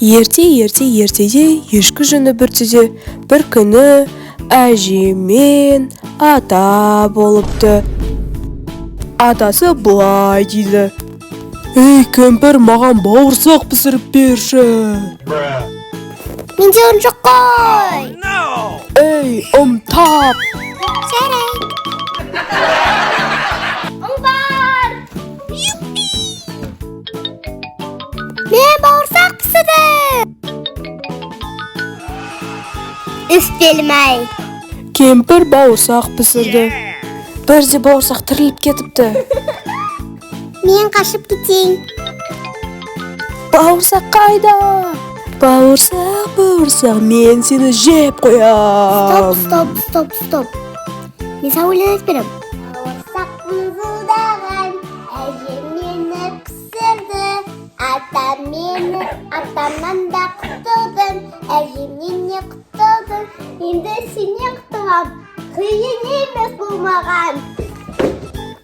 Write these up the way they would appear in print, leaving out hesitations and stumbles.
Ерте-ерте ертеде, ешкі жүні бір түде, бір күні әже мен ата болыпты. Атасы былай дейді: «Ей, кемпір, маған бауырсақ пісіріп берші». Менде ұн жоқ қой. Ей, ұн тап. Жарайды. Ұн бар. Мен бауырсақ пісірдім. Үстелім-ай. Кемпір бауырсақ пісірді. Бірде бауырсақ тіріліп кетіпті. Мен қашып кетейін. Бауырсақ қайда? Бауырсақ, бауырсақ, мен сені жеп қоям. Стоп, стоп, стоп, стоп. Мен саған өлең айтып беремін. Бауырсақ мызылдаған, әжем мені пісірді. Атам мені, атамнан да құтылдым, әжемнен де құтылдым. Енді сенен құтылам. Қиын емес бұл маған.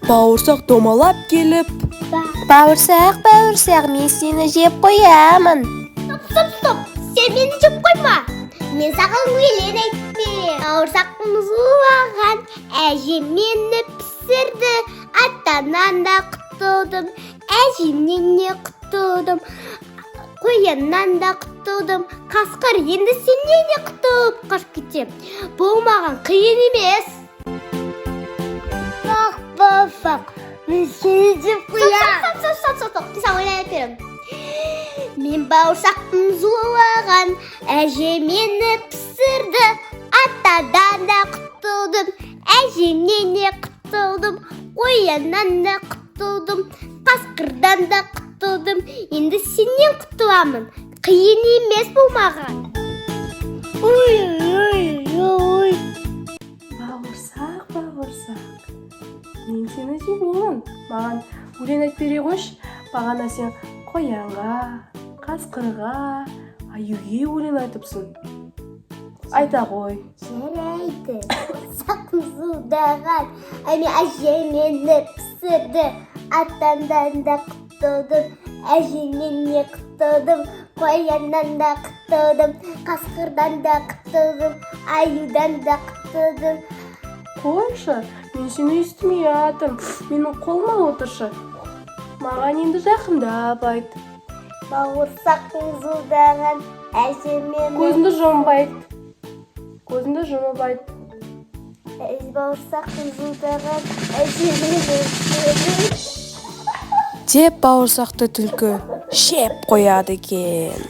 Бауырсақ домалап келіп: «Бауырсақ, бауырсақ, мен сені жеп қоямын». Стоп, стоп, стоп. Сен мені жеп қойма. Мен саған өлең айтып беремін. Бауырсақ мызылдаған, әжем мені пісірді. Атамнан да құтылдым, әжемнен де құтылдым. Қояннан да құтылдым. Қасқыр, енді сенен де құтылып қашып кетем. Бұл маған қиын емес. Бақ, бауырсақ, мен сені жеп қоямын. Стоп, стоп, стоп, стоп, стоп. Мен саған өлең айтып беремін. Мен бауырсақпын зулаған, әжем мені пісірді. Атадан да құтылдым, әжемнен де құтылдым, қояннан да құтылдым, қасқырдан да құтылдым. Енді сенен құтыламын. Қиын емес бұл маған. Ой, ой, ой. «Бауырсақ, бауырсақ, мен сені жемеймін. Маған өлең айтып бере қойшы. Бағана сен қоянға, қасқырға, аюге өлең айтыпсың, айта ғой». Жарайды. Бауырсақ зулаған, әжем мені пісірді. Атамнан да құтылдым, әжемнен де құтылдым, қояннан да құтылдым, қасқырдан да құтылдым, аюдан да құтылдым. «Қойшы, мен сені естімей жатырмын. Менің қолыма отыршы. Маған енді жақындап айт». Бауырсақ зулаған, әжем мені Көзіңді жұмып айт, көзіңді жұмып айт. Бауырсақ зулаған, әжем мені пісірді. Деп бауырсақты түлкі жеп қояды екен.